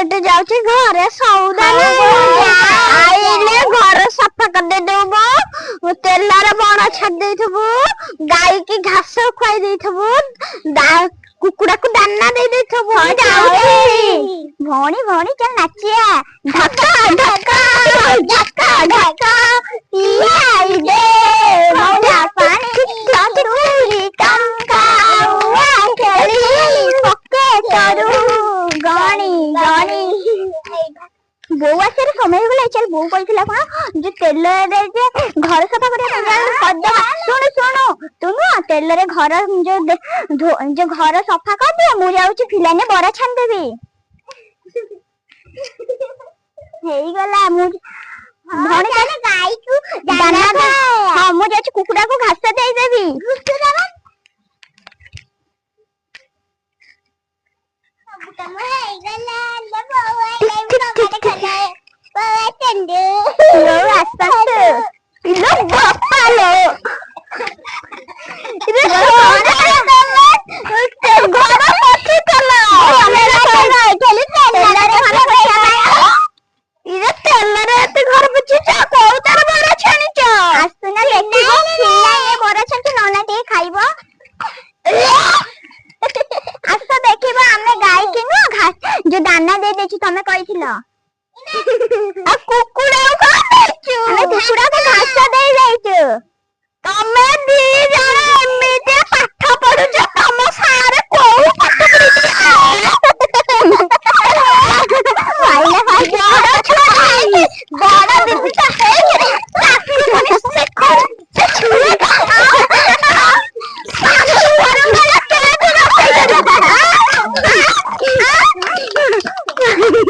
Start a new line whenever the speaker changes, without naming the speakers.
Market ଯାଉଛି, ଘରେ ସଉଦା ନାହିଁ। ଆଇଲେ ଘର ସଫା କରିଦେଇଦବୁ, ତେଲରେ ବରା ଛାଣି ଦେଇଥିବୁ, ଗାଈକି ଘାସ ଖୁଆଇ ଦେଇଥିବୁ, କୁକୁଡାକୁ ଦାନା ଦେଇ ଦେଇଥିବୁ। ଯାଉଛି।
ଭଉଣୀ, ଭଉଣୀ, ଚାଲ ନାଚିଆ। ଧକ୍କା ଧକ୍କା ଧକ୍କା ଧକ୍କା, ପିଆଇ ଦେ ମଉଳା ପାଣି, ଚତୁରୀ ଟଙ୍କା ଖେଳି ପକେଟରୁ ଗଣି ଗଣି। ବୋଉ ଆସିବାର ସମୟ ହେଇଗଲା, ଚାଲ। ବୋଉ କହିଥିଲା କଣ ଯେ ତେଲରେ ଯେ ଘର ସଫା କରିବା ପାଇଁ, କରିଦବା। ଶୁଣୁ ଶୁଣୁ, ତୁ ନୁହଁ ତେଲରେ ଘର ଯୋଉ ଘର ସଫା କରିଦିଅ, ମୁଁ ଯାଉଛି ଫିଲାଇନରେ ବରା ଛାଣିଦେବି। ହେଇଗଲା। ମୁଁ ଭଉଣୀ,
ଗାଈକୁ
ଦାନା। ହଁ, ମୁଁ ଯାଉଛି କୁକୁଡାକୁ ଘାସ ଦେଇଦେବି।
ସବୁ କାମ ହେଇଗଲା ଲୋ, ବୋଉ ଆଇଲେ କବାଟ ଖୋଲ, ବୋଉ ଆସନ୍ତୁ।
ବୋଉ ଆସନ୍ତୁ।
ଇଲୋ ବାପାଲୋ! ଇରେ କଣ ଘର ପୋଛୁଥିଲ?
ତେଲରେ ଘର ପୋଛା।
ଇରେ, ତେଲରେ ଏତେ ଘର ପୋଛୁଛ? କୋଉଥିରେ ବରା ଛାଣିଛ?
ଆସୁନା ଦେଖିବ, ଫିଲାଇନରେ ବରା ଛାଣିଛୁ। ନନା ଟିକେ ଖାଇବ, ଆସ ଦେଖିବ। ଆମେ ଗାଈକି ନୁହଁ ଯୋଉ ଦାନା ଦେଇ ଦେଇଛୁ, ତମେ କହିଥିଲ।
ଆଉ କୁକୁଡ଼ାକୁ କଣ ଦେଇଛୁ?
ଆମେ କୁକୁଡାକୁ ଘାସ ଦେଇ ଦେଇଛୁ।
ତମେ ଦି ଜଣ ଏମିତି ପାଠ ପଢୁଛ, ତମ ସାରେ କୋଉ ପାଠ ପଢୁଛ?